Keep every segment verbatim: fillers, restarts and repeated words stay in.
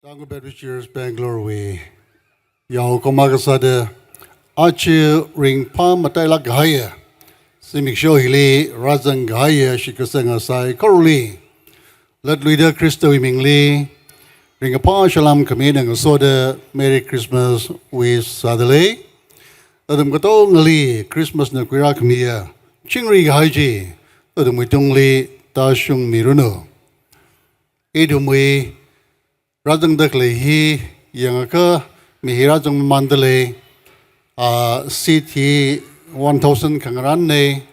Tangkhul Baptist Church Bangalore wui yaokahoma kasāda, aja ringphā matailāk kahaiya zimiksho hili rāzang kahaiya shitkasanga saikorali latluida Khristawui mingli ringkaphā salām khami eina ngasoda Merry Christmas wish sādalei. Nathum katongali Christmas na khuirā khamiya chingri kahai chi nathumwui tungli tāshungmiranu. Ithumwui rāzangda khalei hi yangakha mi hi rāzang mamandalei, ah, seat hi one thousand khangarānna,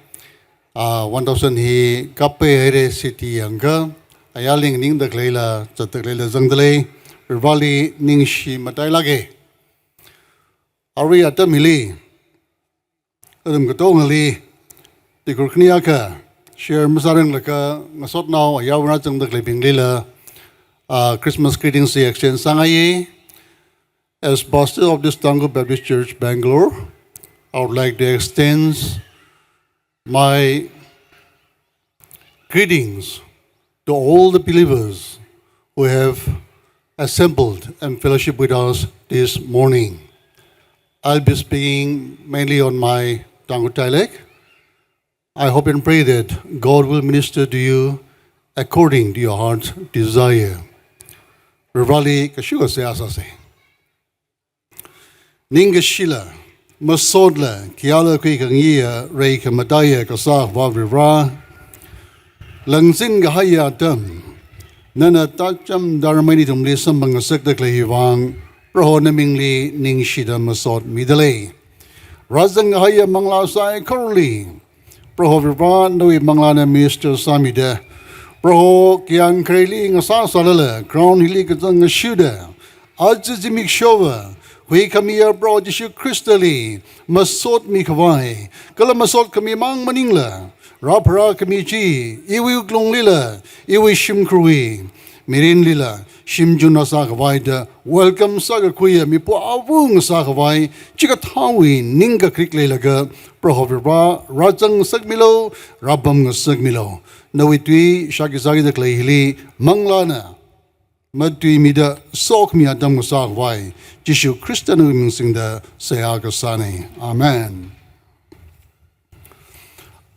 ah, one thousand hi kaphā haira seat hi yangakha, ayarli nganingda khaleila, zatda khaleila zangdalei, Varivarāli ningshi matailāka. Arui atam hili, nathum katongali, tikur khani akha, share masāranglaga, ngasotnao, ayarva rāzangda khaleibinglila, ah, Christmas greetings hi extend sāngaiya. As pastor of this Tangkhul Baptist Church, Bangalore, I would like to extend my greetings to all the believers who have assembled and fellowship with us this morning. I'll be speaking mainly on my Tangkhul dialect. I hope and pray that God will minister to you according to your heart's desire. Varivarāli kashuka seihā sāsa. Ningkashila, masotla, khayāla khuikhangayiya, reikhamataiya kasā Avā Varivarā, langzin kahaiya atam nana tacham darmaini ithumli samphang ngasakda khalei hi vang, Proho na mingli ningshida masot midalei. Rāzang kahaiya manglā saikorali Proho Varivarā nawui manglāna minister sāmida, Proho khayāng khareili ngasā sālala, ground hili kazang ngashuda, aja zimikshowa huikhamiya Proho Jishu Khristali masot mikhavai, kala masot khami mang maningla, rāpharā khami chi, iwui wuklunglila, iwui shimkhurwui mirinlila, shimchun ngasā khavai da, welcome sākakhuiya mipu awu ngasā khavai, chikathāwui ningkakrik leilaga, Proho Varivarā, rāzang ngasakmilu, rāpam ngasakmilu. Nawui tui shāki sākida khalei hili, manglāna matuimida sokhami atam ngasā khavai, Jishu Khrista nawui ming singda seihā kasāna. Amen.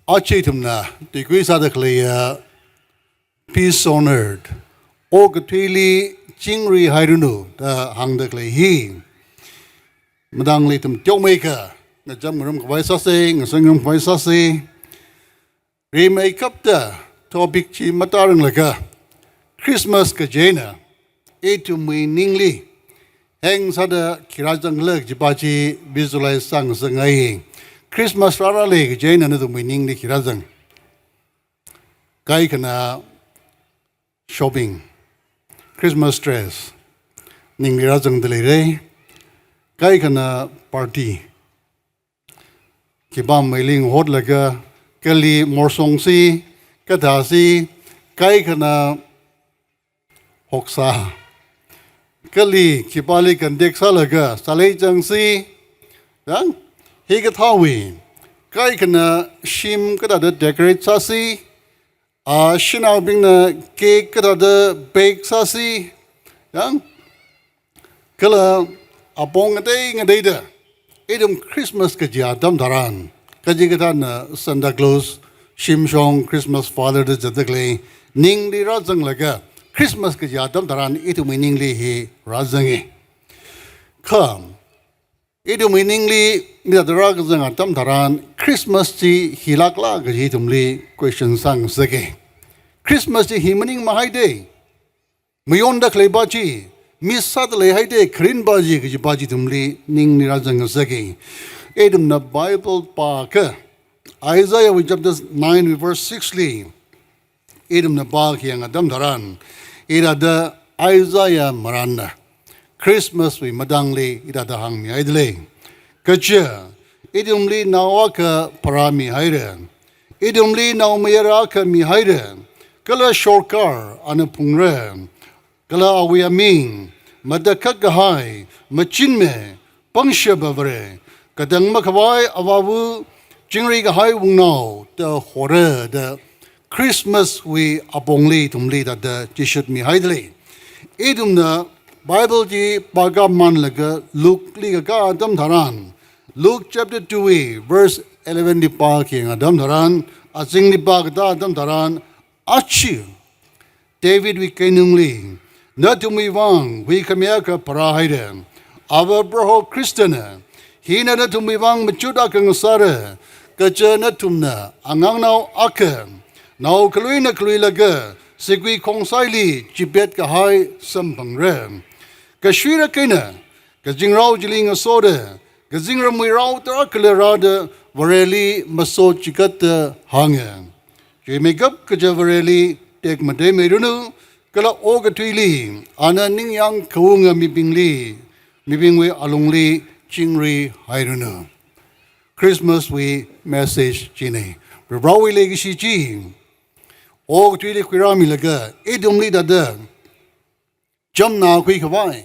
Aja ithumna tuikui sāda khaleiya, Peace on earth, okathuili chingri hairanu da hāngda khalei hi, matangli ithum teomeikha ngacham ngarum khavai sāsa, ngasang ngarum khavai sāsa. Rimeikapta topic chi matāranglaga, Christmas kaji eina ithumwui ningli heng sāda khi rāzangkhala kajipa chi visualize sāngasakngai. Christmas rārālei kaji eina nathumwui ningli khi rāzang? Kaikhana shopping, Christmas dress, ningli rāzangda leira. Kaikhana party, khipā meiling hotlaga, kali morsongsi, kathāsi, kaikhana hoksā, kali khipāli contact sālaga sālei changsi, yang, hikathāwui, kaikhana shim kathāda decorate sāsi, ah, shanaobingna cake kathāda bake sāsi, yang, kala apong ngatei ngateida ithum Christmas kaji atam tharan, kachikathāna Santa Claus, shimshong, Christmas Father da zatda khalei, ningli rāzanglaga, Christmas kaji atam tharan ithumwui ningli hi rāzanga. Kha, ithumwui ningli hithāda rākazang atam tharan, Christmas chi hilākla kaji ithumli question sāngasaka. Christmas chi hi maningmahaida, mayonda khaleipa chi, miss sāda leihaida, kharinpa chi kajipa chi ithumli ningli rāzang ngasaka. Ithumna Bible pākha, Isaiahwui chapter nine verse six li ithumna pākhayang atam tharan, hithāda Isaiah marānna Christmaswui matangli hithāda hāngmihaida lei. Kaja, ithumli nao akha pharāmihaira. Ithumli naomayara akha mihaira. Kala sorkar ana phungra. Kala awui aming, Matakhak kahai, Machinme, Pangshap Avare, Katang makhavai Avāva, Chingri kahai Wungnao da hora da, Christmaswui apongli ithumli hithāda chishutmihaida lei. Ithumna Bible chi pākā manlaga Luke li kakā atam tharan, Luke chapter two wui verse eleven li pākhayang atam tharan, azingli pākatā atam tharan, achi David wui keinungli nathumwui vang huikhami akha pharāhaira. Ava Proho Khristana, hina nathumwui vang machut akha ngasāra, kaja nathumna angangnao akha, nao khaluina khaluilaga sigui khongsaili chipet kahai samphangra. Kashuirak eina kazingrao chili ngasoda, kazingramwui rao tarākha rāda Vareli maso chikatda hānga. Chimeikap kaja Vareli tekmateimeiranu, kala okathuili ana ningyāng khaunga mibingli, mibingwui alungli chingri hairanu. Christmas wui message china. Prohowui leikashi chi okathuili khuirāmilaga, ithumli thāda chamna khuikhavai,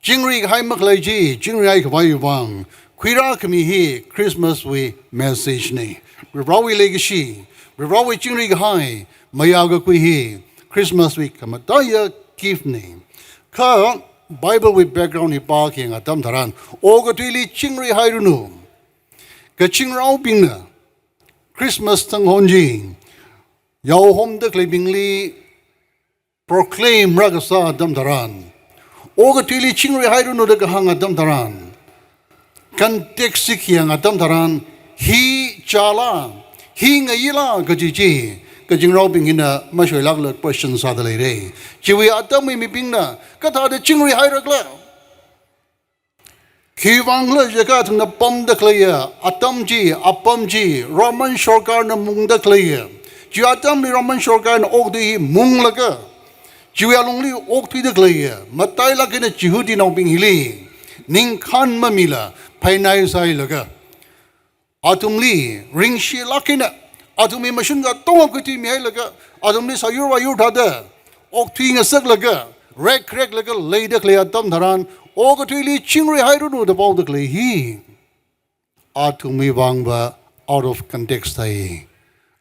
chingri kahai makhalei chi chingrihai khavai vang khuirākhami hi Christmas wui message na. Prohowui leikashi, Prohowui chingri kahai mayā kakhui hi Christmas wui khamataiya gift na. Kha Bible wui background hi pākhayang atam tharan, okathuili chingri hairanu. Kazingraobingna Christmas thang hon chi yaohomda khaleibingli proclaim rākasā atam tharan, okathuili chingri hairanu da kahāng atam tharan, context chi khayang atam tharan, hi chāla, hi ngayila kaji chi, kazingraobing hina mashoilākla question sāda leira. Chiwui atamwui mibingna kathāda chingri hairakla? Khiwui vangkhala jiakha athumna pamda khaleiya atam chi, apam chi, Roman sorkarna mungda khaleiya. Chi atamli Roman sorkarna okathui munglaga, chiwui alungli okthuida khaleiya, matailāk eina Jihudinaobing hili ningkhān mamila phainai sāhailaga, athumli ringshilāk eina, athumwui mashun katonga khuithuimihailaga, athumli sāyur vāyur thāda okthui ngasaklaga, rekreklaga leida khalei atam tharan, okathuili chingri hairanu da paoda khalei hi, athumwui vangva out of context thai,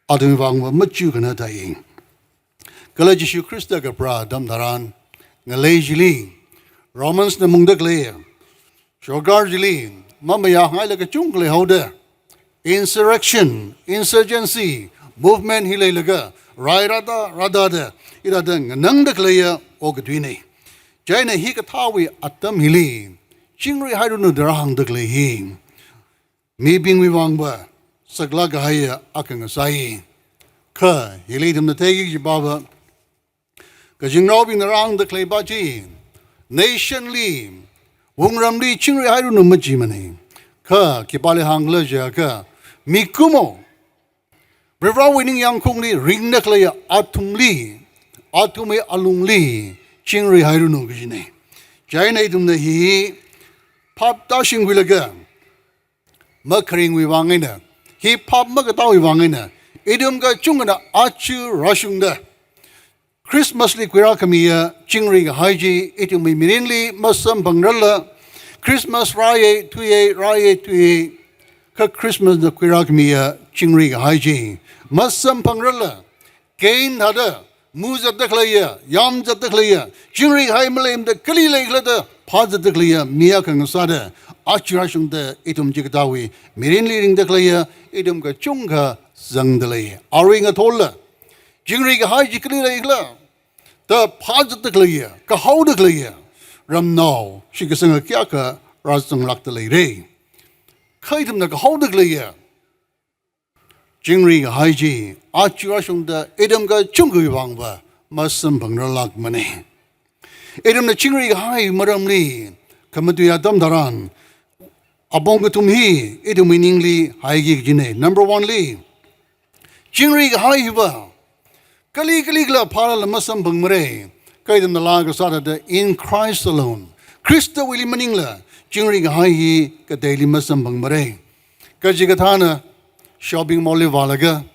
athumwui vangva machu kana thai. Kala Jishu Khrista kapharā atam tharan, ngalei chili, Romans na mungda khalei sorkar chili mamayāngaila kachungkha leihaoda, insurrection, insurgency movement hi leilaga, rai rāda rādada, hithāda nganangda khaleiya okathuina. Chieina hikathāwui atam hili chingri hairanu da rāhāngda khalei hi mibingwui vangva saklāk kahaiya akha ngasai. Kha hili ithumna theiki kajiva, kazingraobingna rāhāngda khaleiva chi, nation li, wungramli chingri hairanu majimana. Kha khipāli hāngkhala jiakha, mikumo, Prohowui ningyāngkhungli ringda khaleiya athumli, athumwui alungli chingri hairanu kajina. Chieina ithumna hi phap tāshingkhuilaga, makharingwui vang eina, hi phap makatāwui vang eina, ithum kachungkhana aja rāshungda Christmas li khuirākhamiya chingri kahai chi ithumwui mirinli masamphangrarla, Christmas rāya thuiya, rāya thuiya, kha Christmas na khuirākhamiya chingri kahai chi masamphangrarla, gain thāda, muzatda khaleiya, yamzatda khaleiya, chingri kahai maleimada kali leikhala da phāzatda khaleiya mi akha ngasāda, aja rāshungda ithum chikathāwui mirinli ringda khaleiya ithum kachungkha zangda lei. Arui ngathola, chingri kahai chi kali leikhala da phāzatda khaleiya, kahaoda khaleiya ramnao shitkasanga kayākha rāzanglākda leira. Kha ithumna kahaoda khaleiya chingri kahai chi aja rāshungda ithum kachungkhawui vangva masamphangrarlākmana. Ithumna chingri kahai maramli khamatui atam tharan, apong kathum hi ithumwui ningli haiki kajina. Number one li, chingri kahai hiva kali kalikhala phālala masamphangmara. Kha ithumna laa kasā thāda in Christ alone, Khristawuili maningla chingri kahai hi kateili masamphangmara. Kachikathāna shopping mall li vālaga,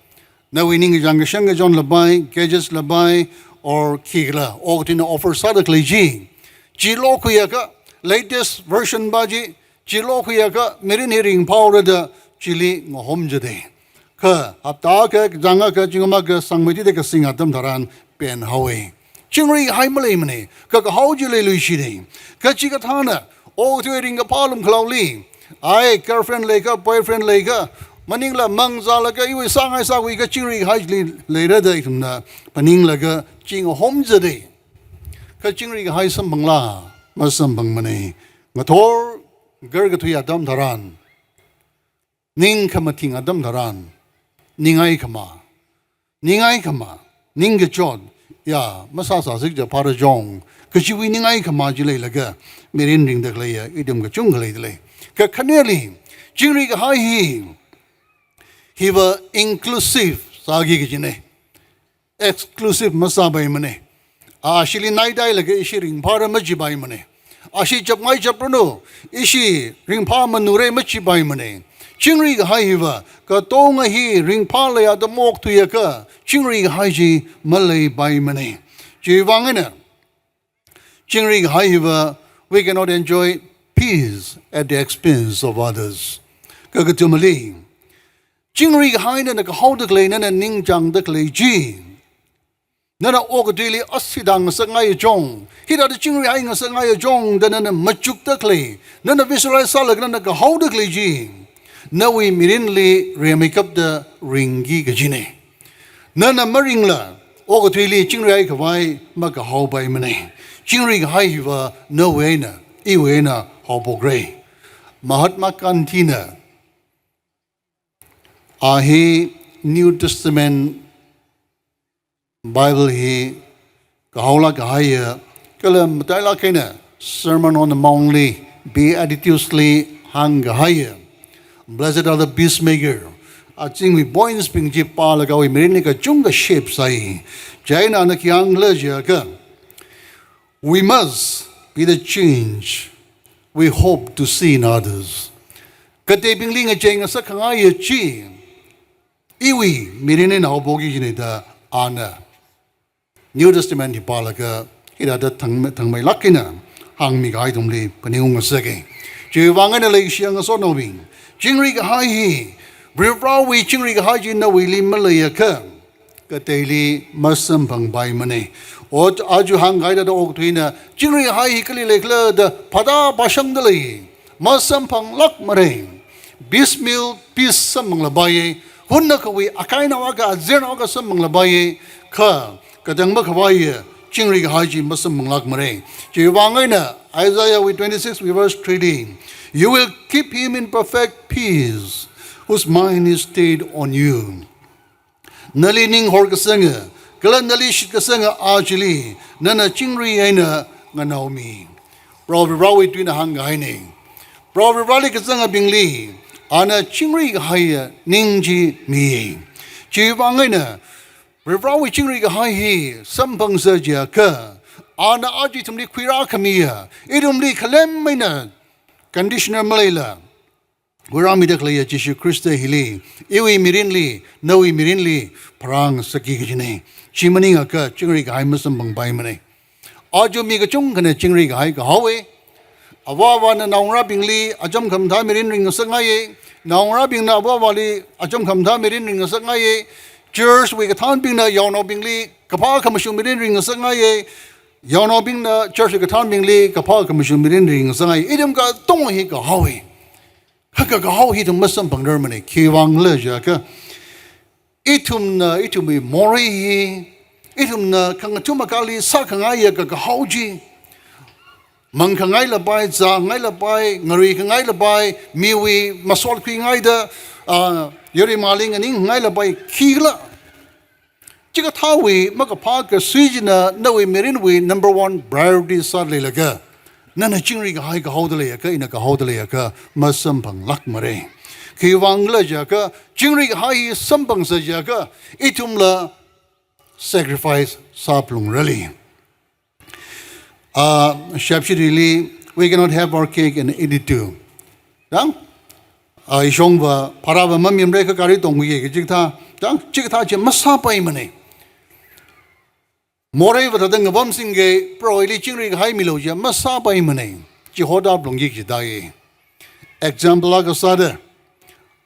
nawui ningkachāng kashang kachon lapai, gadgets lapai, or khikhala okathuina offer sāda khalei chi, chi lokhuiakha, latest version va chi, chi lokhuiakha mirin hi ringphāhaora da chili ngahomzata. Kha hapta akha, kachāng akha, zingkum akha sangmeithuida kasing atam tharan penhaowa. Chingri kahai maleimana, kakahao chi leiluishina. Kachikathāna, okathui ringkaphā lumkhalaoli, ai, girlfriend leiakha, boyfriend leiakha, maningla mangzālaga iwui sāngai sākhui kachingri kahai chili leira da ithumna phaninglaga chingahom zata. Kachingri kahai samphangla, masamphangmana. Ngathor, garkathui atam tharan, ning khamathing atam tharan, ningai khama, ningai khama, ningkachot, ya, masāsāsik ja phara jong, kachiwui ningai khama chi leilaga, mirin ringda khaleiya, ithum kachungkha leidalei. Kakhaneli, chingri kahai hi, hiva inclusive sāki kajina. Exclusive masāpaimana. Ashili naidailaga ishi ringphāra majipaimana. Ashi chapngai chapranu, ishi ringphā manura majipaimana. Chingri kahai hiva, katonga hi ringphā leiya da maokthuiakha, chingri kahai chi maleipaimana. Chiwui vang eina, chingri kahai hiva, we cannot enjoy peace at the expense of others. Kakathumali, chingri kahai nana kahaoda khalei, nana ningchāngda khalei chi, nana okathuili asi da ngasakngai jong, hithāda chingri kahai ngasakngai jong da nana machukda khalei, nana visualize sālaga nana kahaoda khalei chi, nawui mirinli rimeikapta ringki kajina. Nana maringla, okathuili chingri kahai khavai makahaopaimana. Chingri kahai hiva nawui eina, iwui eina haophokra. Mahatma Gandhi na, a hi New Testament Bible hi kahaolāk kahaiya, kala matailāk eina Sermon on the Mount li, Beatitudes li hāngkahaiya, "Blessed are the peacemaker." Azingwui points bing chi pālaga awui mirinli kachungkha shape sāi. Chieina ana khi hāngkhala jiakha, "We must be the change we hope to see in others." Kateibingli ngachei ngasak khangaiya chi, iwui mirin eina haophoki kajina da ana New Testament hi pālaga hithāda thang, thangmeilāk eina hāngmi kahai ithumli phaningung ngasaka. Chiwui vang eina leishiya ngasotnaobing, chingri kahai hi, Varivarāwui chingri kahai chi nawuili maleiakha, kateili masamphangpaimana. Ot aja hāngkahai thāda okathuina, chingri kahai hi kali leikhala da phāda phāshangda lei, masamphanglākmara. Piecemeal peace samphanglapaiya, hunnakhawui akainao akha, azirnao akha samphanglapaiya, kha katang makhavaiya chingri kahai chi masamphanglākmara. Chiwui vang eina Isaiah wui twenty-six wui verse three li, "You will keep him in perfect peace, whose mind is stayed on you." Nali ning horkasanga, kala nali shitkasanga a chili, nana chingri eina nganaomi. Proho Varivarāwui tuina hāngkahaina. Proho Varivarāli kazangabingli, ana chingri kahaiya ning chi mi. Chiwui vang eina, Varivarāwui chingri kahai hi samphangsa jiakha, ana aja ithumli khuirākhamiya, ithumli khalem eina conditional maleila, khuirāmida khaleiya Jishu Khrista hili, iwui mirinli, nawui mirinli, pharāngasakki kajina. Chi maningakha chingri kahai masamphangpaimana. Aja mi kachungkhana chingri kahai kahaowa. Avā avana naongarābingli acham khamathā mirin ringngasakngaiya. Naongarābingna avā avali acham khamathā mirin ringngasakngaiya. Church wui kathānbingna yaonaobingli kaphā khamashung mirin ringngasakngaiya. Yaonaobingna church wui kathānbingli kaphā khamashung mirin ringngasakngaiya. Ithum katonga hi kahaowa. Kha kakahao hi ithum masamphangrarmana, khiwui vangkhala jiakha, ithumna, ithumwui morei hi, ithumna khangathum akali sākhangaiya kakahao chi, mangkhangailapai, zāngailapai, ngaruikhangailapai, miwui masot khuingaida, ah, yaruimali nganinghailapai, khikhala. Chikathāwui makaphā kasui china nawui mirinwui number one priority sāda leilaga, nana chingri kahai kahaoda leiakha, ina kahaoda leiakha, masamphanglākmara. Khiwui vangkhala jiakha, chingri kahai hi samphangsa jiakha, ithumla sacrifice sāphalungrali. Ah, Shepshirili, "We cannot have our cake and eat it too." Dang? Ah, ishongva, pharāva mamimre kha gari tongkhuiya kaji kathā. Dang, chikathā chi masāpaimana. Moreiva thāda ngapamsingki, Proho ili chingri kahai milu jiakha masāpaimana. Chi hoda phalungki kajidai. Example akha sāda,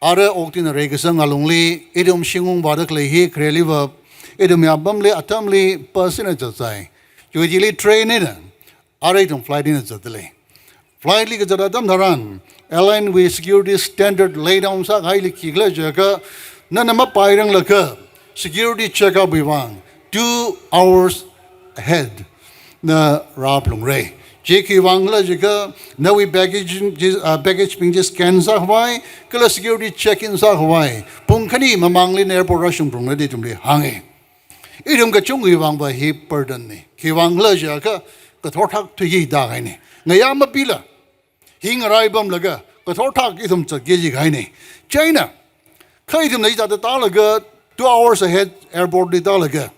ara okathuina reikasang alungli, ithum shingungvāda khalei hi khareliva, ithumwui apamli, atamli, bus eina zatsai. Chiwui thili train eina, arui ithum flight eina zatdalei. Flight li kazat atam tharan, airline wui security standard lay down sākahaili khikhala jiakha, nana mapairanglakha, security check up wui vang, two hours ahead na rāphalungra. Chi khiwui vangkhala jiakha, nawui baggage, chi, ah, baggage bing chi scan sākhavai, kala security check in sākhavai, pung khani mamangli airport rāshungphalungra da ithumli hānga. Ithum kachungkhawui vangva hi burden na. Khiwui vangkhala jiakha, kathorthak thuiki da kahaina. Ngayā mapila, hi ngarai pamlaga, kathorthak ithum zatki jikahaina. Chieina, kha ithumna hithāda tālaga, two hours ahead airport li tālaga,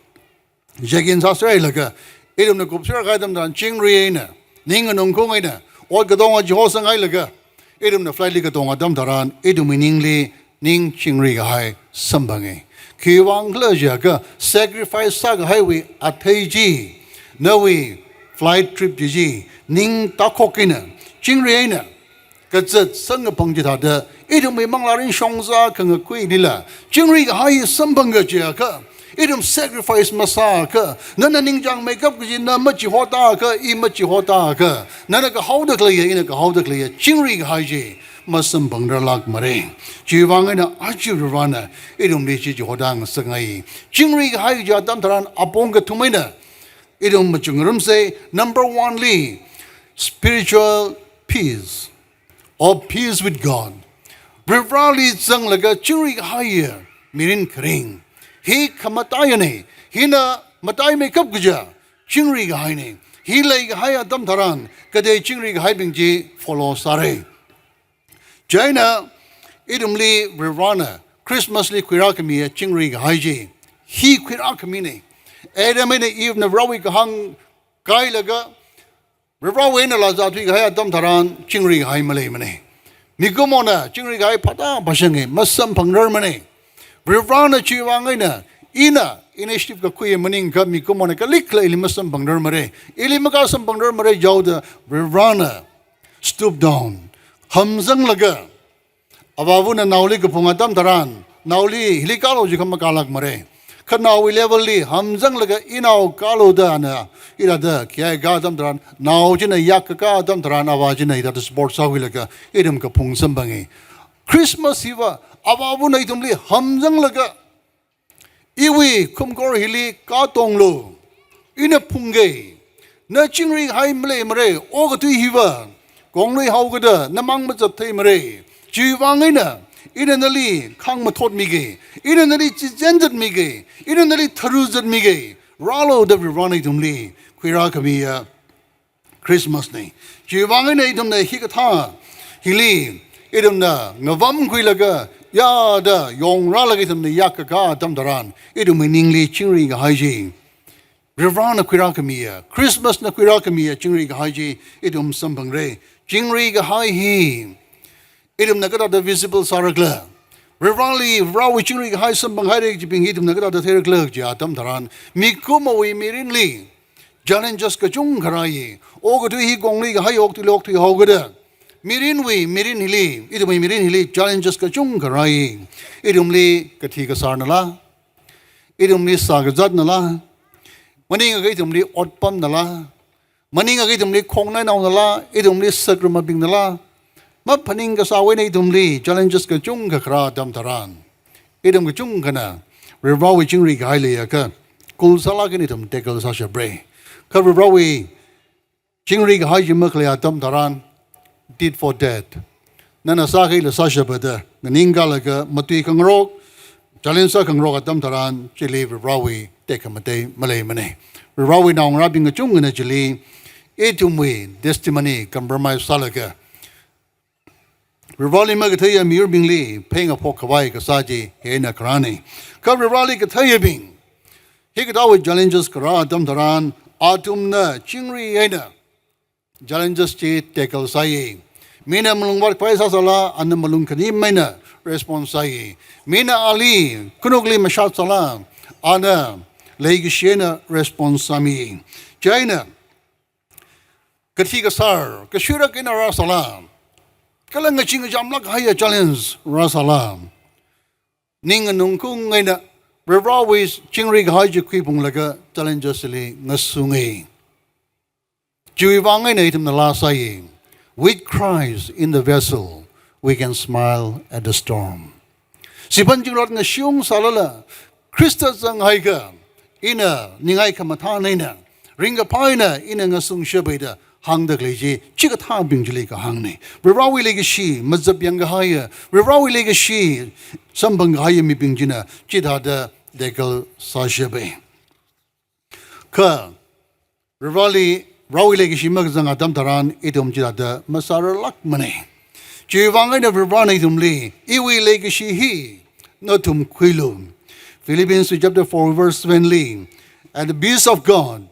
check in sāserhailaga, ithumna kupser kahai atam tharan chingri eina, ning nganungkhaung eina, ot katonga chihosangailaga, ithumna flight li katonga atam tharan, ithumwui ningli, ning chingri kahai samphanga. Khiwui vangkhala jiakha, sacrifice sākahaiwui athei chi, nawui flight trip chi chi, ning tākhok eina, chingri eina, kazat samkaphang chithāda, ithumwui manglā ringshong sā khangakhuilila, chingri kahai samphanga jiakha, ithum sacrifice masāakha, nana ningchāngmeikap kaji na machihotakha, i machihotakha, nana kahaoda khaleiya, ina kahaoda khaleiya, chingri kahai chi, masamphangrarlākmara. Chiwui vang eina aja Varivarana, ithumli chi chihoda ngasakngai. Chingri kahai chi atam tharan apong kathum eina, ithum machukngarumsa, number one li, spiritual peace, or peace with God. Varivarali zanglaga chingri kahaiya mirin kharing. Hi khamataiyana, hina mataimeikap kaja, chingri kahaina. Hi leikahai atam tharan, katei chingri kahaibing chi follow sāra. Chieina, ithumli Varivarana, Christmas li khuirākhamiya chingri kahai chi, hi khuirākhamina. Adam eina Eve na Varivarawui kahāng kailaga, Varivarawui einala zathui kahai atam tharan, chingri kahai maleimana. Mikumona chingri kahai phāda phāshanga, masamphangrarmana. Varivarana chiwui vang eina, ina, initiative kakhui maningakha mikumona kalikla ili masamphangrarmara. Ili makha samphangrarmara jihaoda, Varivarana stoop down, hamzanglaga, avāvana naoli kaphung atam tharan, naoli hili kālu jikha makālākmara. Kha naowui level li hamzanglaga inao kālu da ana, ithāda khayākā atam tharan, nao china yakkakā atam tharan, avā china hithāda support sākhuilaga, ithum kaphung samphanga. Christmas hiva, avāvana ithumli hamzanglaga, iwui khumkhor hili kātonglu. Ina phungga. Na chingri kahai maleimara, okathui hiva. Konglui haokada, namang mazattheimara. Chiwui vang eina, ina nali khāng mathotmiga. Ina nali chichān zatmiga. Ina nali tharu zatmiga. Rālu da Varivarana ithumli khuirākhamiya Christmas na. Chiwui vang eina ithumna hikathā hili, ithumna ngavamkhuilaga, yāda yongrālaga ithumna yakkakā atam tharan, ithumwui ningli chingri kahai chi, Varivarana khuirākhamiya, Christmas na khuirākhamiya chingri kahai chi, ithum samphangra. Chingri kahai hi, ithumna kathāda visible sārakhala? Varivarali, Varivarawui chingri kahai samphanghaira kajibing hi ithumna kathāda theirakhala kaji atam tharan, mikumowui mirinli challenges kachungkha rāi. Okathui hi konglui kahai, okathuili okthui haokada, mirinwui, mirin hili, ithumwui mirin hili challenges kachungkha rāi. Ithumli kathi kasārnala, ithumli sā kazatnala, maningakha ithumli otpamnala, maningakha ithumli khongnainaonala, ithumli sakramabingnala, maphaning kasāwui eina ithumli challenges kachungkha kharā atam tharan, ithum kachungkhana Varivarawui chingri kahai leiakha, kul sālāk eina ithum tackle sāshapra. Kha Varivarawui chingri kahai chi makhalei atam tharan, tit for tat. Nana sākhaila sāshapa da, nganingkālaga matui khangarok, challenge sā khangarok atam tharan, chili Varivarawui tekhamatei maleimana. Varivarawui naongarābing kachungkhana chili, ithumwui testimony compromise sālaga, Varivarali makatheiya miyurbingli pheingaphok khavai kasā chi hi eina kharāna. Kha Varivarali katheiyabing, hikathāwui challenges kharā atam tharan, athumna chingri eina challenges chi tackle sāi. Mina malung vātkhavai sāsālala, ana malung khanim eina response sāi. Mina ali khanukli mashat sālala, ana leikashi eina response sāmi. Chieina, kathi kasār, kashuirak eina rāsālala, kala ngachee ngachamlāk kahaiya challenge rāsālala, ning nganungkhaung eina Varivarawui chingri kahai chi khuiphunglaga challenges li ngasunga. Chiwui vang eina ithumna laa sāya. With Christ in the vessel, we can smile at the storm. Siphan zingrot ngashung sālala, Khrista zanghaiakha, ina ningai khamathā eina, ringkaphā eina ina ngasungshappai da hāngda khalei chi, chikathābing chili kahāngna. Varivarawui leikashi, mazap yangkahaiya, Varivarawui leikashi, samphangkahaiya mibing china, chithāda tackle sāshappai. Kha, Varivarali, Varivarawui leikashi makazang atam tharan, ithum chithāda masārarlākmana. Chiwui vang eina Varivarana ithumli, iwui leikashi hi, nathum khuilu. Philippians chapter four verse seven li, "And the peace of God,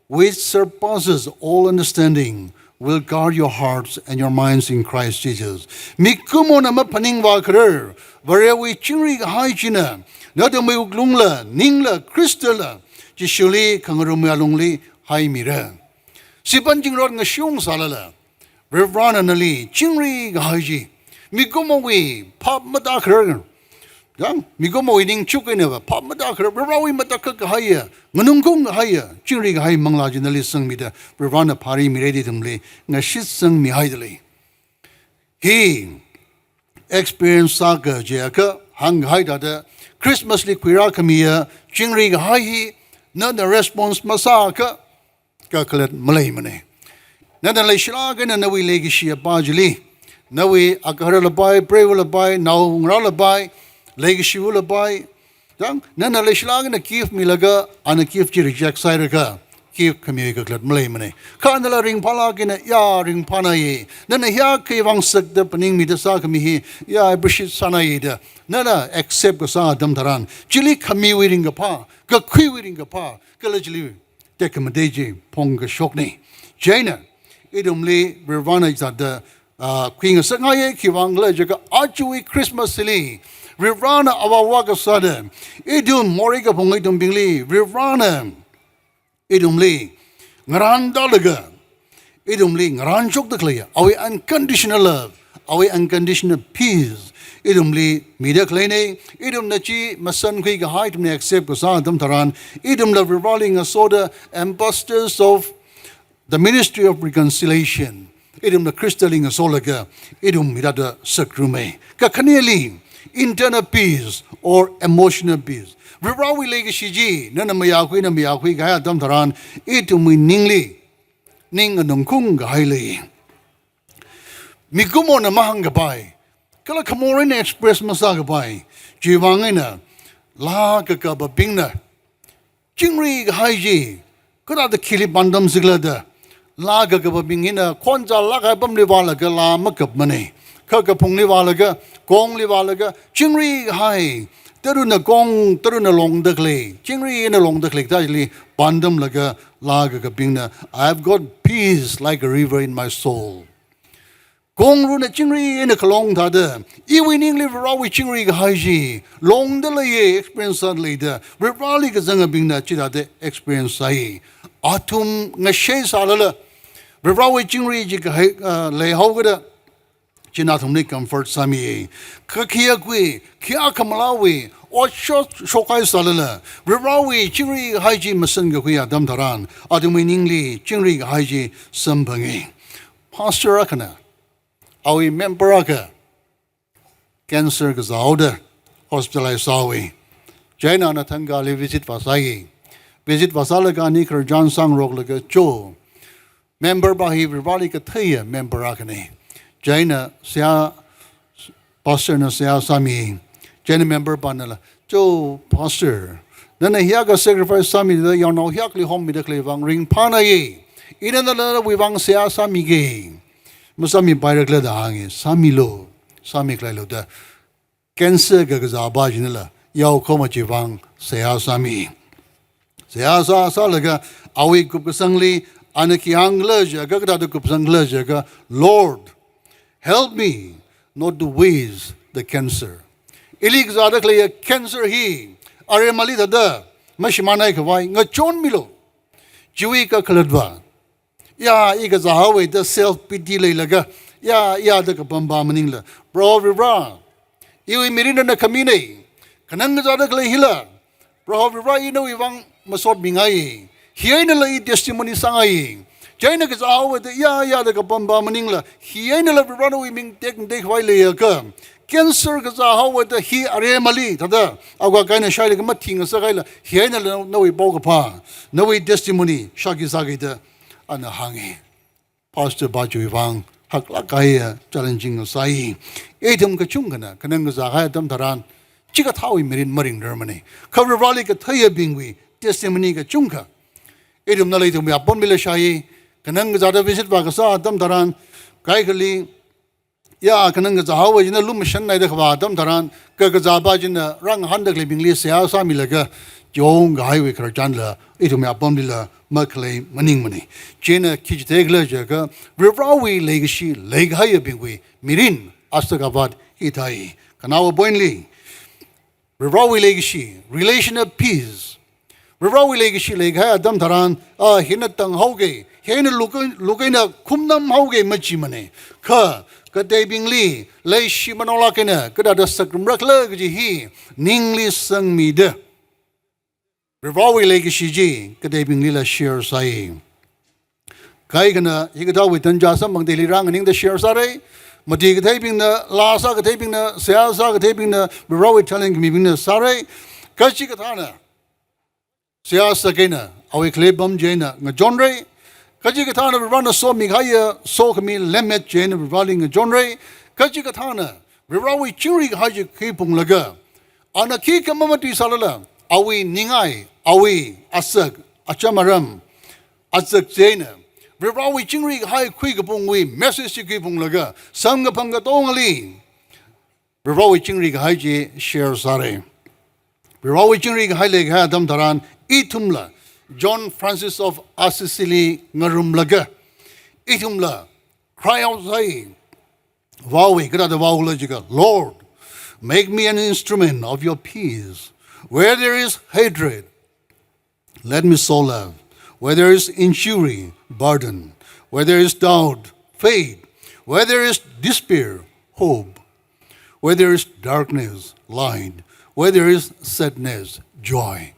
which surpasses all understanding, will guard your hearts and your minds in Christ Jesus." Mikumona maphaningvā kharar, Varewui chingri kahai china, nathumwui wuklungla, ningla, Khristala, Jishuli khangarumwui alungli haimira. Siphan zingrot ngashung sālala, Varivarana nali chingri kahai chi, mikumowui phap matākharar, yang, mikumowui ningchuk einava phap matākharar, Varivarawui matakhak kahaiya, nganungkung kahaiya, chingri kahai manglā chi nali sangmida, Varivarana phāri mira da ithumli ngashitsangmihaida lei. Hi experience sākajiakha, hāngkahai thāda, Christmas li khuirākhamiya chingri kahai hi, nana response masāakha, kakhalat maleimana. Nana leishilāk eina nawui leikashi apā chili, nawui agahara lapai, preiva lapai, naongarā lapai, leikashiva lapai, yang, nana leishilāk eina gift milaga, ana gift chi reject sāhairakha, gift khami kakhalat maleimana. Kha nala ringphālāk eina, ya, ringphānāya, nana hiyākha vang sakda phaningmida sākhami hi, ya, appreciate sānāya da, nana accept kasā atam tharan, chili khamiwui ringkaphā, kakhuiwui ringkaphā, kala chili tekhamatei chi phongkashokna. Chieina, ithumli Varivarana chithāda, ah, khuingasakngaiya, khiwui vang khala jiakha ajawui Christmas li, Varivarana avāva kasāda, ithum morei kaphung ithumbingli, Varivarana ithumli ngarāntālaga, ithumli ngarānshokda khaleiya, awui unconditional love, awui unconditional peace, ithumli mida khaleina. Ithumna chi masankhui kahai, ithumna accept kasā atam tharan, ithumla Varivarali ngasoda ambassadors of the ministry of reconciliation. Ithumna Khristali ngasolaga, ithum hithāda sakrumai. Kakhaneli, internal peace or emotional peace. Varivarawui leikashi chi, nana mayākhui, nana mayākhui kahai atam tharan, ithumwui ningli, ning nganungkung kahai lei. Mikumona mahāngkapai, kala khamor eina express masākapai, chiwui vang eina, laa kakapabingna, chingri kahai chi, kathāda khili pandam zikhala da, laa kakapabing hina, khonzālāk kahai apamli vālaga laa makapmana. Kha kaphungli vālaga, kongli vālaga, chingri kahai, taruna kong, taruna longda khalei, chingri eina longda khalei kathā chili pandamlaga laa kakapabingna, "I've got peace like a river in my soul." Kongruna chingri eina khalong thāda, iwui ningli Varivarawui chingri kahai chi, longda leiya, experience sāda lei da, Varivarali kazangabingna chithāda experience sāi. Athum ngashei sālala, Varivarawui chingri chi kahai, ah, leihaokida, china athumli comfort sāmi. Kha khikha, khikha malāwui, otshot shokhai sālala, Varivarawui chingri kahai chi masankakhui atam tharan, athumwui ningli chingri kahai chi samphangi. Pastor akhana, awui member akha cancer kazāhaoda hospitalize sāhaowa. Chieina ana Thangkali visit vāsāi. Visit vāsālaga ani khararchan sāngaroklaga cho, member pa hi Varivarali katheiya member akhana. Chieina seihā, pastor na seihā sāmi. Chieina member panala, "Cho, pastor, nana hiyākha sacrifice sāmida yaonao hiyākhali hommida khalei vang ringphānāya. Ina nala nawui vang seihā sāmiki. Masāmipairakhala?" da hāngi. "Sāmilu, sāmi khalailu," da cancer kakazā pa chinala, yaokahoma chiwui vang seihā sāmi. Seihā sā, sālaga, awui kupkasangli, ana khi hāngkhala jiakha, kathāda kupsangkhala jiakha, "Lord, help me not to waste the cancer." Ili kazāda khaleiya cancer hi, aremali thāda, mashimānhai khavai, ngachonmilu. Chiwui kakhalatva, ya, i kazāhaowa da self pity leilaga, ya, ya da kapam pa maningla, Proho Varivara, iwui mirinna khamina, khanang kazāda khalei hila, Proho Varivara, ina nawui vang masotmingai, hi einala i testimony sāngai. Chieina kazā haowa da ya ya da kapam pa maningla, hi einala Varivarāwui ming tekmateikhavai leiakha, cancer kazā haowa da hi aremali thāda, awui kaina shailaga mathing ngasakhaila, hi einala nawui paokaphā, nawui testimony shākhi sāki da ana hāngi. Pastor pa chiwui vang haklāk kahaiya challenging sāi. Ithum kachungkhana kanang kazā kahai atam tharan, chikathāwui mirin maringrarmana. Kha Varivarāli katheiyabingwui testimony kachungkha ithumnala ithumwui apamlila shāi. Kanang kazāda visit vākasā atam tharan, kaikhali, ya, kanang kazā haowa china lumashannaida khavā atam tharan, kakazā pa china rāngahānda khaleibingli seihā sāmilaga, chong kahaiwui khararchanla ithumwui apamlila makhalei maningmana. Chieina khi chitheikhala jiakha, Varivarāwui leikashi leikahaiyabingwui mirin asak avat hithāi. Khanaowa point li, Varivarāwui leikashi, relational peace. Varivarāwui leikashi leikahai atam tharan, a, hina tanghaoki, hina lukai, lukaina khumnamhaoki machimana. Kha, kateibingli, leishi manaolāk eina, kathāda sāngarumrakhala kaji hi, ningli sangmida, Varivarāwui leikashi chi kateibinglila share sāi. Kaikhana hikathāwui tanja samphangda hili rānganingda share sāra. Mati katheibingna, laa sākatheibingna, seihā sākatheibingna, Varivarāwui talent khamibingna sāra. Kachikathāna seihā sāki eina, awui khalei apam chieina ngachonra. Kachikathāna Varivarāna somikahaiya sokhami lemmet chieina Varivarāli ngachonra. Kachikathāna Varivarāwui chingri kahai chi khuiphunglaga, ana khikha mamatui sālala, awui ningai, awui asak, acham aram, azak chieina, Varivarāwui chingri kahai khuikaphungwui message chi khuiphunglaga, samkaphang katongali Varivarāwui chingri kahai chi share sāra. Varivarāwui chingri kahai leikahai atam tharan, ithumla John Francis of Assisi li ngarumlaga, ithumla cry out sāi. Vaowa, kathāda vaola jiakha, "Lord, make me an instrument of your peace. Where there is hatred, let me sow love. Where there is injury, pardon. Where there is doubt, faith. Where there is despair, hope. Where there is darkness, light. Where there is sadness, joy."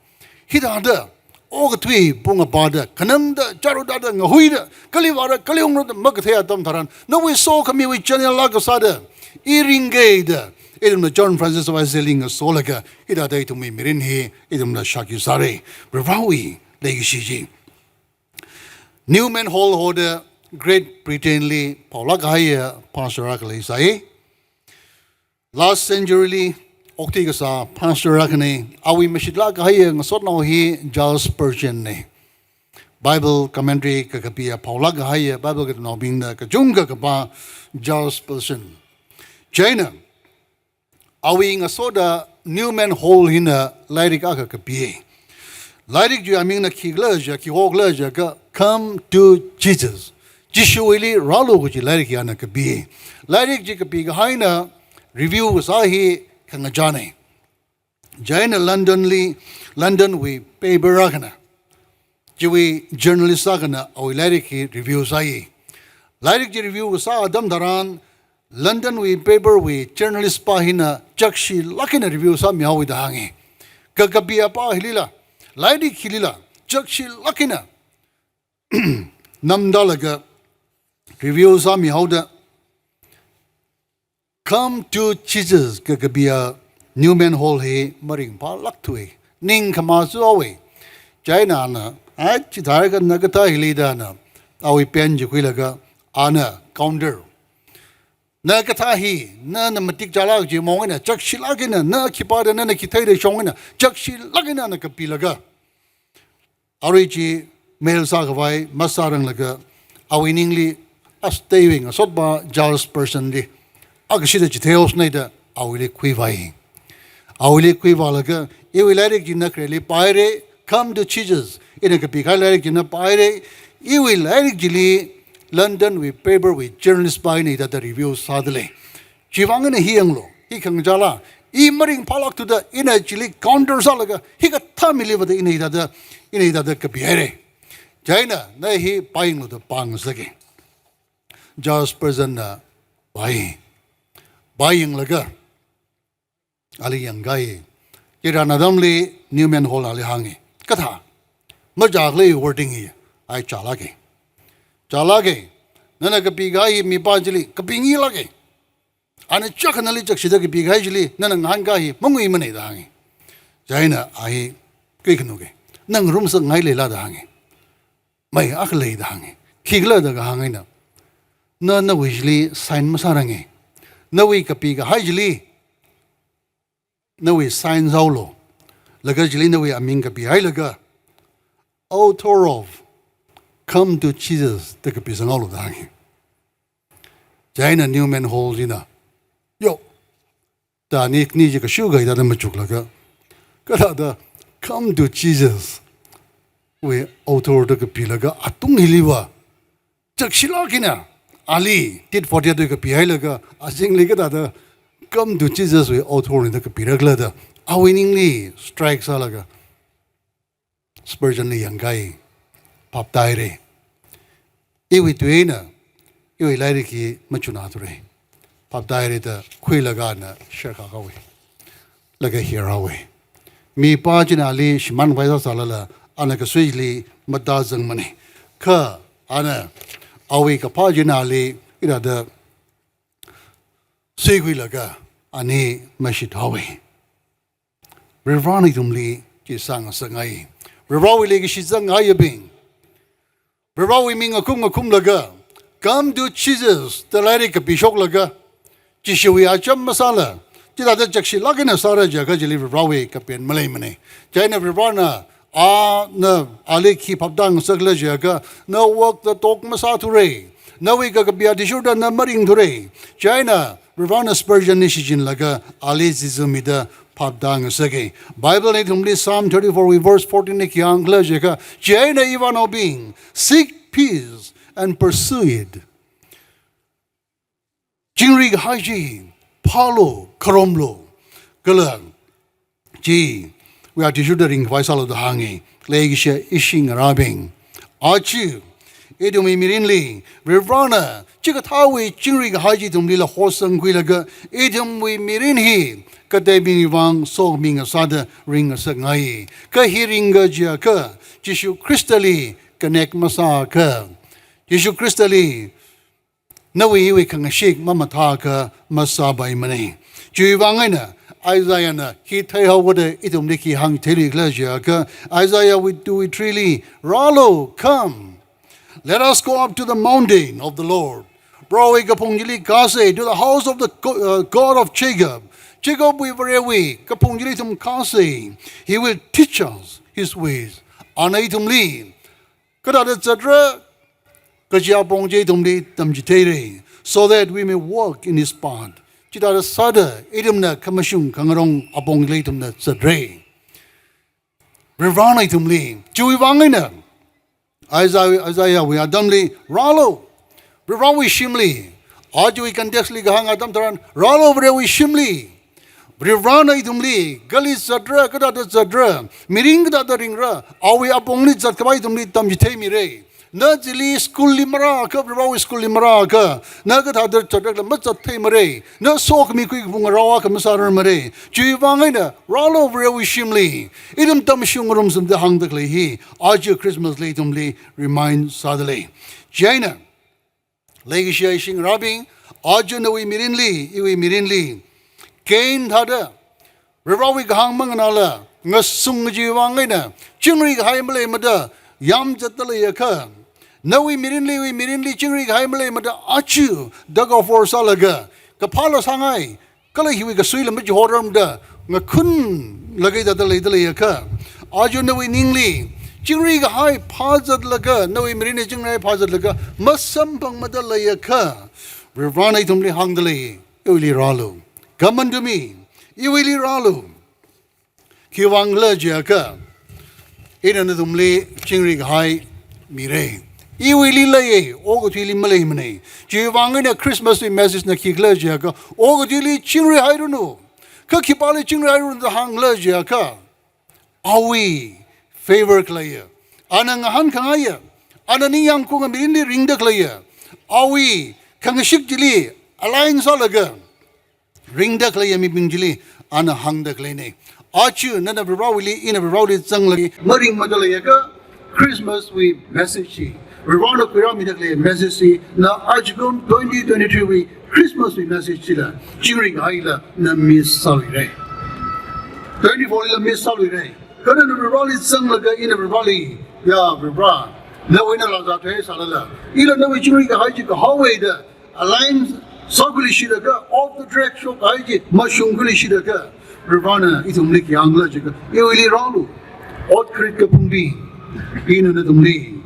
Hithāda, okathui pung apāda, kanangda, charudada, ngahuida, kali vāra, kali ungrada makathei atam tharan, nawui sokhamiwui channel akha sāda, i ringki da, ithumna John Francis of Assisi li ngasolaga, hithāda ithumwui mirin hi, ithumna shākhi sāra. Varivarāwui leikashi chi. Newman Hale hoda Great Britain li phaolāk kahaiya pastor akha leisai. Last century li okthui kasā pastor akhana. Awui mashitlāk kahaiya ngasotnao hi Charles Spurgeon na. Bible commentary kakapiya, phaolāk kahaiya Bible katamnaobingna kachungkha kapā Charles Spurgeon. Chieina, awui ngasoda Newman Hale hina lairik akha kapi. Lairik chiwui aming na khikhala jiakha, khihokhala jiakha, Come to Jesus. Jishuwuili rālu kaji lairik hi ana kapi. Lairik chi kapikahaina review kasā hi khangachāna. Chieina London li, London wui paper akhana, chiwui journalist akhana awui lairik hi review sāi. Lairik chi review kasā atam tharan, London wui paper wui journalist pa hina chakshilāk eina review sāmihaowa da hānga. Ka, kapiya pa hilila, lairik hilila, chakshilāk eina namdalaga review sāmihaoda, Come to Jesus kakapiya Newman Hale hi maringphālākthuwa. Ningkhama sāhaowa. Chieina ana, ai, chithākha na kathā hili da ana, awui pen chi khuilaga, ana counter. Na kathā hi, nana matik chālāk kaji maong eina, chakshilāk eina, na khipāda, nana khi theida shong eina, chakshilāk eina ana kapilaga, arui chi mail sākhavai masāranglaga, awui ningli, as teiwui ngasotpa Charles Spurgeon li, akashida chitheihaosei da, awuili khuivai. Awuili khuivālaga, iwui lairik chi na khareli pāhaira, Come to Jesus. Ina kapikahai lairik chi na pāhaira, iwui lairik chili London wui paper wui journalist pa hina hithāda review sādalei. Chiwui vang ina hi yanglu, hi khangachāla, i maringphālākthuda ina chili counter sālaga, hikathā mili vāda ina hithāda, ina hithāda kapihaira. Chieina, na hi pāyanglu da pāngasaka. Charles Spurgeon na pāi. Pāyanglaga, ali yangkahai. Chitharan atamli Newman Hale ali hānga. Kathā, machākhalei wording hi, ai chālāka. chālāka. Nana kapikahai hi mipā chili kapingilāka. Ana chakhanali chakshida kapikahai chili nana ngahānkahai hi manguimana da hānga. Chieina a hi kuikhanuka. Ngarumsakngai leila da hānga. Mei akha lei da hānga. Khikhala da kahāng eina, na nawui chili sign masāranga. Nawui kapikahai chili nawui sign sāhaolu. Laga chili nawui aming kapihailaga, "Author of Come to Jesus" da kapisanghaolu da hānga. Chieina Newman Hall china, "Yo," da ani khani chi kashuka hithāda machuklaga, kathāda "Come to Jesus" wui author da kapilaga atung hiliva chakshilāk eina ali tit for tat wui kapihailaga azingli kathāda "Come to Jesus" wui author na da kapirakhala da awui ningli strike sālaga Spurgeon li yangkahai, phaptāhaira. Iwui tui eina iwui lairik hi machunā thura. Phaptāhaira da khuilaga ana share khakhaowa. Laga hi rāhaowa. Mipā china ali shimānkhavai sāsālala ana kasuili matāzangmana. Kha ana awui kaphā china ali hithāda suikhuilaga ani mashithaowa. Varivarana ithumli chi sāngasakngai. Varivarawui leikashi zanghaiyabing, Varivarawui ming ngakhum ngakhumlaga, "Come to Jesus" da lairik kapishoklaga, Jishuwui acham masāla, chithāda chakshilāk eina sāra jiakha chili Varivarawui kapen maleimana. Chieina Varivarana, ana ali khi phaptāngasakhala jiakha, na work da talk masāthura. Nawui kakapi athishurda na maringthura. Chieina Varivarana Spurgeon li shichinlaga ali zizumida phaptāngasaka. Bible na ithumli Psalm thirty-four wui verse fourteen li khi hāngkhala jiakha, "Chieina ivānaobing, seek peace and pursue it." Chingri kahai chi phālu, kharomlu, kala chiwui athishurda ringkhavai sālu da hānga. Leikashiya ishi ngarābing, aja ithumwui mirinli Varivarana chikathāwui chingri kahai chi ithumlila horsangkhuilaga, ithumwui mirin hi kateibingwui vang sokhami ngasāda ringngasakngai. Kha hi ringka jiakha, Jishu Khristali connect masāakha, Jishu Khristali nawui iwui khangashik mamathāakha masāpaimana. Chiwui vang eina Isaiahna khi theihaokada ithumli khi hāngtheilikhala jiakha, Isaiah wui two wui three li, "Rālu, come, let us go up to the mountain of the Lord." Prohowui kaphung chili kāsa, to the house of the co-, uh, God of Jacob. Jacobwui Varewui kaphung chili ithum kāsa. He will teach us his ways. Ana ithumli kathāda zatra kaji apong chi ithumli tamchitheira, so that we may walk in his path. Chithāda sāda ithumna khamashung khangarong apongli ithumna zatra. Varivarana ithumli, chiwui vang eina Isaiah, Isaiahwui atamli, "Rālu Varivarawui shimli." Ajawui context li kahāng atam tharan, "Rālu Varewui shimli." Varivarana ithumli kali zatra, kathāda zatra, mirin kathāda ringra, awui apongli zatkhavai ithumli tamchitheimira. Na chili school li marāakha, Varivarawui school li marāakha, na kathāda zatrakhala mazattheimara. Na sokhami khuikaphung ngarāoakha masārarmara. Chiwui vang eina, "Rālu Varewui shimli." Ithum tamshung ngarumsangda hāngda khalei hi, aja Christmas li ithumli remind sādalei. Chieina, leikashiya ishi ngarābing, aja nawui mirinli, iwui mirinli, Cain thāda, Varivarawui kahāng manganāla, ngasung kajiwui vang eina, chingri kahai maleimada yamzatda leiakha, nawui mirinli, iwui mirinli chingri kahai maleimada aja tug of war sālaga, kaphāla sāngai, kala hiwui kasuila machihorarmada ngakhunlaga hithāda leida leiakha, aja nawui ningli chingri kahai phāzatlaga, nawui mirinli chingri kahai phāzatlaga masamphangmada leiakha, Varivarana ithumli hāngdalei, "Iwuili rālu. Come unto me. Iwuili rālu." Khiwui vangkhala jiakha, ina nathumli chingri kahai mira. Iwuili leiya, okathuili maleimana. Chiwui vang eina Christmas wui message na khikhala jiakha, okathuili chingri hairanu, kha khipāli chingri hairanu da hāngkhala jiakha, awui favor khaleiya, ana ngahānkhangaiya, ana ningyāng khaunga mirinli ringda khaleiya, awui khangashik chili align sālaga ringda khaleiya mibing chili ana hāngda khaleina. Aja nana Varivarawuili, ina Varivarawuili zanglaga maringmada leiakha, Christmas wui message chi Varivarana khuirāmida khalei message chi, na ajakum twenty twenty-three wui Christmas wui message chila, chingri kahaila na miss sāluira. Twenty-four lila miss sāluira. Kha nana Varivarali zanglaga ina Varivarali, ya Varivara, nawui eina lāzā thuisālala, ila nawui chingri kahai chi kahaowa da, align sākhuiluishitaka, off the track shokkahai chi mashungkhuiluishitaka, Varivarana ithumli khi hāngkhala jiakha, iwuili rālu, ot kharit kaphungbing, ina nathumli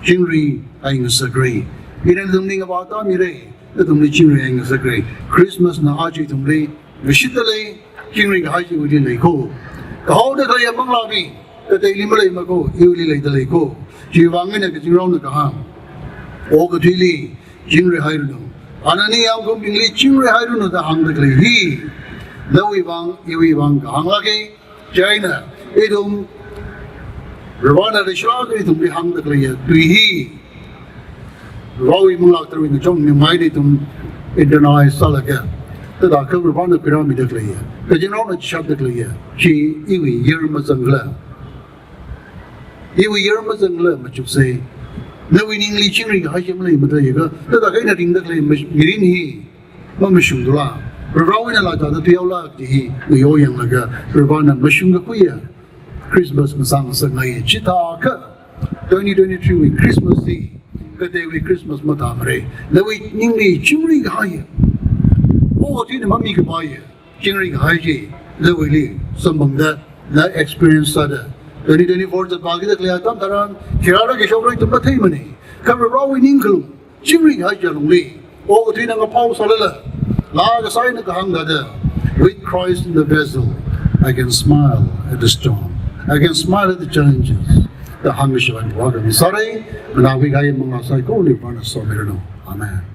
chingri eingasakra. Ina nathumli ngavātā mira, nathumli chingri eingasakra. Christmas na aja ithumli ngashitta lei, chingri kahai chi iwuili leiko. Kahaoda khaleiya manglābing kateili maleimako, iwuili leida leiko. Chiwui vang eina kazingraona kahāng, okathuili chingri hairanu. Ana ningyāngkhumbingli chingri hairanu da hāngda khalei hi, nawui vang, iwui vang kahāng lāka. Chieina ithum Varivarana leishilāk eina ithumli hāngda khaleiya tui hi, Varivarawui manglā tharwui ngachonmimai eina ithum internalize sālaga, thāda kha Varivarana khuirāmida khaleiya, kazingraona chishapda khaleiya chi iwui year mazangkhala, iwui year mazangkhala machuksa. Nawui ningli chingri kahai chi maleimada jiakha, thāda kha ina ringda khalei ma-, mirin hi mamashungdula, Varivarawui eina lāzāda thuihaola kaji hi ngayo yanglaga, Varivarana mashung kakhuiya Christmas ngasāngasakngai. Chithākha twenty twenty-three wui Christmas hi kateiwui Christmas mathāmara. Nawui ningli chingri kahai, okathuina mamikapaiya chingri kahai chi nawuili samphangda, na experience sāda. Twenty twenty-four zatpakida khalei atam tharan khi rāra khi shokra ithum matheimana. Kha Varivarawui ningkhalum, chingri kahai chi alungli okathuina ngaphao sālala, laa kasā eina kahāng thāda, "With Christ in the vessel, I can smile at the storm. I can smile at the challenges." da hāngkashap eina vākhangasakra. Nganākhui kahai manglā saikora Varivarana somiranu. Amen.